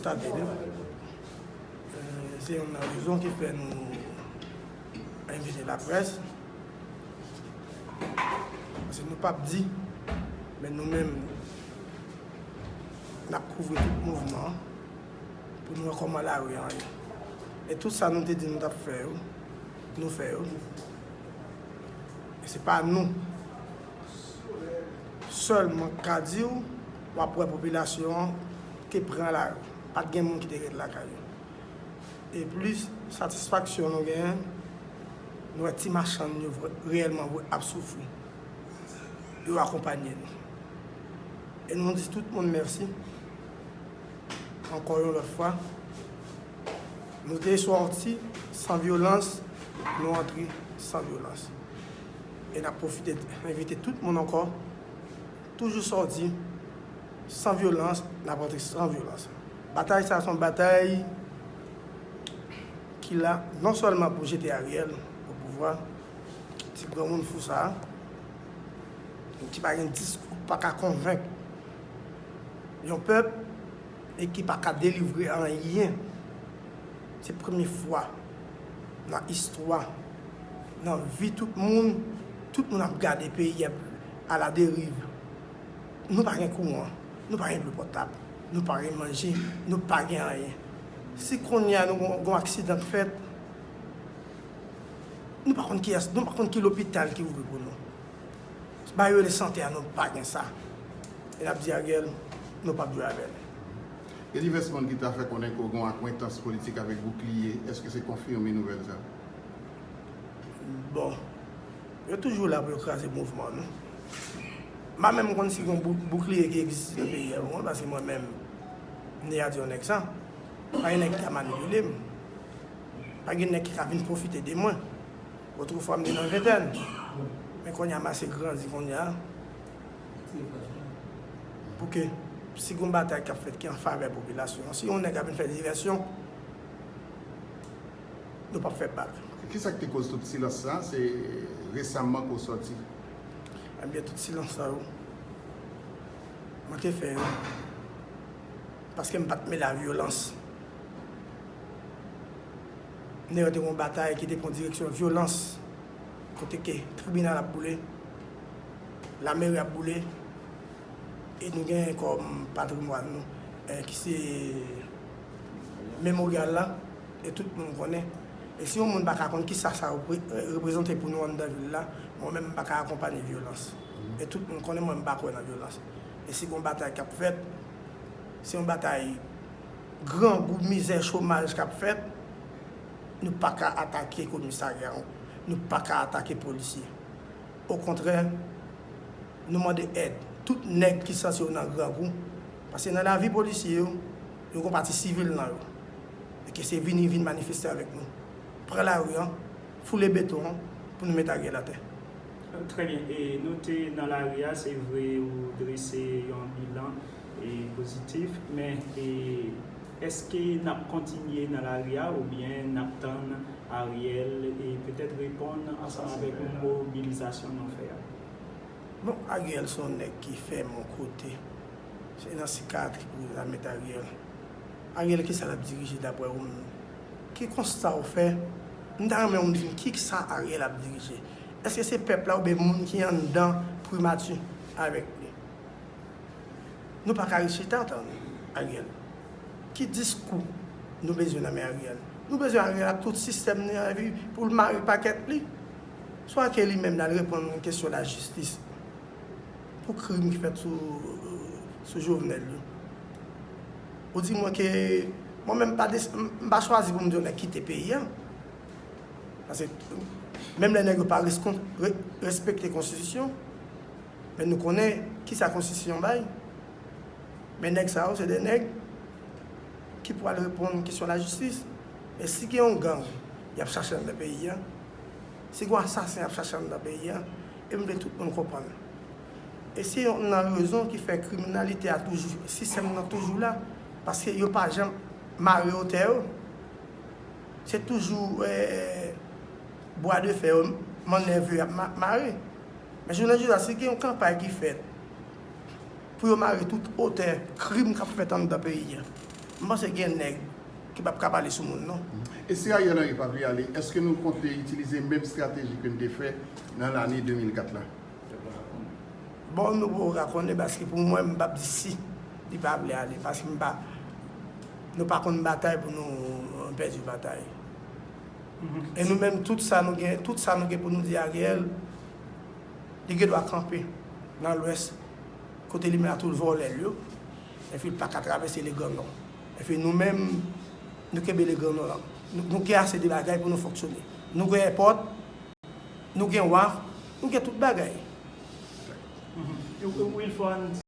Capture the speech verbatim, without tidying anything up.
Sa te di. Eh, se youn nan rezon ki fè nou envite laprès. Paske nou p ap di, men nou menm, n ap kouvri tout mouvman an pou nou wè kòman lari an ye. E tout sa nou te di nou t ap fè yo, nou fè yo. E se pa nou sèlman k ka di w, w ap wè popilasyon an te pran lari. Pa t gen moun ki te ret lakay yo. E plis satisfaksyon nou genyen, nou wè ti machann yo vre, reyèlman vre ap soufri. Yo akonpanye nou. E nou di tout moun mèsi. Ankò yon lòt fwa, nou te sòti san vyolans, nou antre san vyolans. E n ap pwofite envite tout moun ankò, toujou sòti san vyolans, n ap antre san vyolans. Batay sa a se yon batay ki la non sèlman pou jete Ariel o pouvwa, ti granmoun fou sa a, ki pa gen diskou, pa ka konvenk yon pèp e ki pa ka delivre anyen. Se premye fwa nan istwa, nan vi tout moun, tout moun ap gade peyi a aladeriv. Nou pa gen kouran, nou pa gen dlo potab, nou pa gen manje, nou pa gen anyen. Si kounye a nou gon, gon aksidan k fèt, nou pa konn kiyès, nou pa konn ki lopital ki ouvri pou nou. Ba yo le sante a, nou pa gen sa. E n ap di Ariel, nou p ap jwe avè l. Gen divès moun ki ta fè konnen ke w gen yon akwentans politik avèk Boukliye. Èske se konfime nouvèl sa? Bon, yo toujou la pou yo kraze mouvman nou. M pa menm konn si gen yon bou-, Boukliye ki egziste nan peyi a, ou konprann, paske mwen menm, m ne a di yon nèg sa. Pa gen nèg ki ka manipile m. Pa gen nèg ki ka vin pwofite de mwen. Otrefwa, m te nan ventèn. Men kounye a, m ase grandi kounye a. Pou ke, si gen yon batay k ap fèt ki an favè popilasyon an, si yon nèg ap vin fè divèsyon, nou p ap fè bak. Kisa k te koz tout silans sa? Se resaman ke w sòti. Ebyen, tout silans sa yo, mwen te fè yo paske m pa t mele a vyolans. Nèg yo te gen yon batay ki te pran direksyon vyolans, kote ke tribinal ap boule, lameri ap boule, e nou genyen kòm patrimwàn nou, eh, ki se Memoryal la, e tout moun konnen. E si yon moun pa ka konn kisa sa repre-, reprezante pou nou anndan vil la, mwen menm m pa ka akonpanye vyolans. E tout moun konnen mwen m pa kwè nan vyolans. E si gen yon batay k ap fèt, se yon batay grangou, mizè, chomaj k ap fèt, nou pa ka atake komisarya, nou pa ka atake polisye. Okontrè, nou mande èd tout nèg ki santi yo nan grangou, paske nan lavi polisye yo, yo gon pati sivil nan yo. E ke se vini, vin manifeste avèk nou. Pran lari an, foule beton an pou nou met Ariel atè. Trè byen. E nou te nan lari a, se vre, ou drese yon bilan, e, pozitif, men, e, èske n ap kontinye nan lari a oubyen n ap tann Ariel, e, petèt reponn ansanm avèk mobilizasyon nou fè a? Bon, Ariel se yon nèg ki fèm yon kote. Se nan sikatri pou yo ta met Ariel. Ariel, kisa l ap dirije daprè ou menm? Ki konsta ou fè? M ta renmen ou di m kisa Ariel ap dirije. Èske se pèp la oubyen moun ki anndan primati avèk li? Nou pa ka ret chita tann Ariel. Ki diskou nou bezwen nan men Ariel? Nou bezwen Ariel ak tout sistèm li an epi pou l mare pakèt li. Swa ke li menm l al reponn kesyon lajistis pou krim ki fèt sou, sou Jovenel yo. Ou di mwen ke mwen menm m pa des-, m, m pa chwazi pou m di yon nèg kite peyi a. Paske menm lè nèg yo pa reskon-, re-, respekte konstitisyon, men nou konnen kisa konstitisyon bay. Men nèg sa yo, se de nèg ki pral reponn kesyon lajistis. E si gen yon gang y ap chache anndan peyi a, si gen yon asasen y ap chache anndan peyi a, e m vle tout moun konprann. E se youn nan rezon ki fè kriminalite a toujou, sistèm nan toujou la, paske yo pa janm mare otè yo. Se toujou, eh, bwa de fè yo, mannèv yo y ap ma-, mare. Men jounen jodi a, si gen yon kanpay ki fèt pou yo mare tout otè krim k ap fèt anndan peyi a, M panse gen nèg ki p ap ka pale sou moun, non. E si Ariel Henry pa vle ale, èske nou konte itilize menm estrateji ke n te fè nan lane de mil kat la? Bon, nou poko ka konnen, paske pou mwen, m p ap di si li pa vle ale, paske m pa, nou pa konn batay pou nou pèdi batay. E nou menm, tout sa nou gen, tout sa nou gen pou nou di Ariel, li gen dwa kanpe nan Lwès, kote li menm a tout vòlè l yo, epi l pa ka travèse Legrannò. Epi nou menm, nou kenbe Legrannò la. Nou, nou gen ase de bagay pou nou fonksyone. Nou gen èpòt, nou gen waf, nou gen tout bagay. Wilford,